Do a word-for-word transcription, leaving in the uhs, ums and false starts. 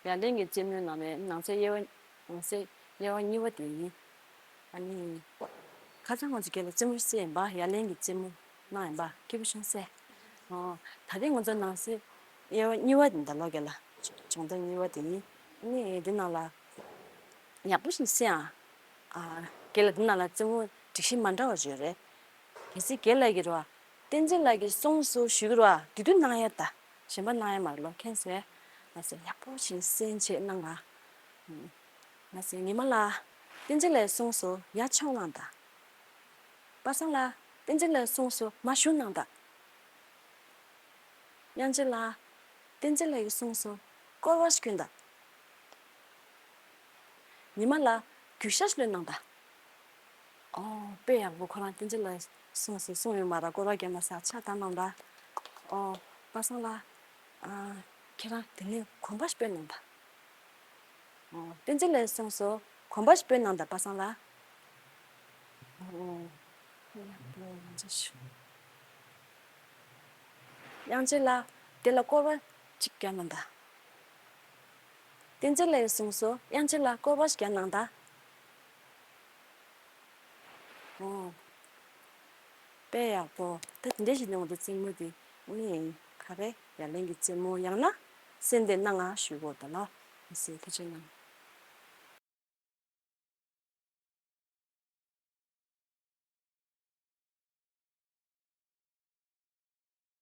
ཡ་ལན་གྱི་རྩེད་མོའི་ནང་ནས་ནང་གསེས་དབྱེ་བ། ནང་གསེས་དབྱེ་བ་གཉིས་པ་དེ་ཡིན། ཨ་ནི། ཁ་སང་ང་ཚོ་རྒན་ལགས་རྩེད་མོ་རྩེས་ཡིན་པ། ཡ་ལན་གྱི་རྩེད་མོ་གནང་ཡིན་པ། སྐྱིད་པོ་བྱུང་ཟེར། ཨོ། ད་རེས་ང་ཚོ་ནང་གསེས་དབྱེ་བ་གཉིས་པ་དེ་འདྲ་ལོ། རྒན་ལགས་སྦྱོང་བརྡར་གཉིས་པ་དེ་ཡིན། ཨ་ནི་འདི་ནང་ལ་ཡག་པོ་ཞིག་གསན་ཨ། ཨ། རྒན་ལགས་འདི་ནང་ལ་རྩེད་མོ་སྒྲིག་གཞི་མ་འདྲ་བ་ཡོད་རེད། གལ་སྲིད་རྒན་ལགས་ཀྱིས་རེད་བ། བསྟན་འཛིན་ལགས་ཀྱིས་གསུངས་སོང་ཞུ་གི་རེད་བ། དེ་དུས་གནང་ཡ་ད། གཞན་པ་གནང་ཡ་མ་རེད་ལོ། མཁྱེན་སོང་། ང་ཚོ་ཡག་པོ་ཞིག་གསན་བྱས་གནང་ཨ། ང་ཚོ་ཉི་མ་ལགས། བསྟན་འཛིན་ལགས་གསུངས་སོང་ཡར་མཆོང་གནང་དང་། པ་སངས་ལགས། བསྟན་འཛིན་ལགས་གསུངས་སོང་མར་བཞུགས་གནང་དང་། དབྱངས་ཅན་ལགས། བསྟན་འཛིན་ལགས་ཀྱིས་གསུངས་སོང་སྐོར་བ་ཞིག་བསྐྱོན་དང་། ཉི་མ་ལགས། རྒྱུག་ཤར་ཞིག་ལོན་གནང་དང་། ཨོ། དཔེ་ཡག་པོ། ཁོ་རང་བསྟན་འཛིན་ལགས་གསུངས་སོང་གསུངས་ཡོད་མ་རེད། སྐོར་བ་བརྒྱབ་མ་ཟེར་ཕྱག་བཏང་གནང་དང་། ཨོ། པ་སངས་ལགས། ཨ། ཁྱེད་རང་དེ་ནས་གོམ་པ་ཞིག་སྤོས་གནང་དང་། ཨོ། བསྟན་འཛིན་ལགས་གསུངས་སོང་གོམ་པ་ཞིག་སྤོས་གནང་དང་པ་སངས་ལགས། ཨོ། ཡག་པོ་ང་ཚོ་ཞུ། དབྱངས་ཅན་ལགས། དེ་ལ་སྐོར་བ་གཅིག་བརྒྱབ་གནང་དང་། བསྟན་འཛིན་ལགས་གསུངས་སོང་དབྱངས་ཅན་ལགས་སྐོར་བ་ཞིག་བརྒྱབ་གནང་དང་། ཨོ། དཔེ་ཡག་པོ། ད་དེ་འདྲ་ཞིག་ནས་ང་ཚོ་རྩེད་མོ་དེ་ནི་ག་རེ་ཡ་ལན་གྱི་རྩེད་མོ་ཡང་ན་གསན་བསྡད་གནང་ང་ཞུ་དགོས་ད་ལོ། མི་སེར་ཐུགས་རྗེ་གནང་།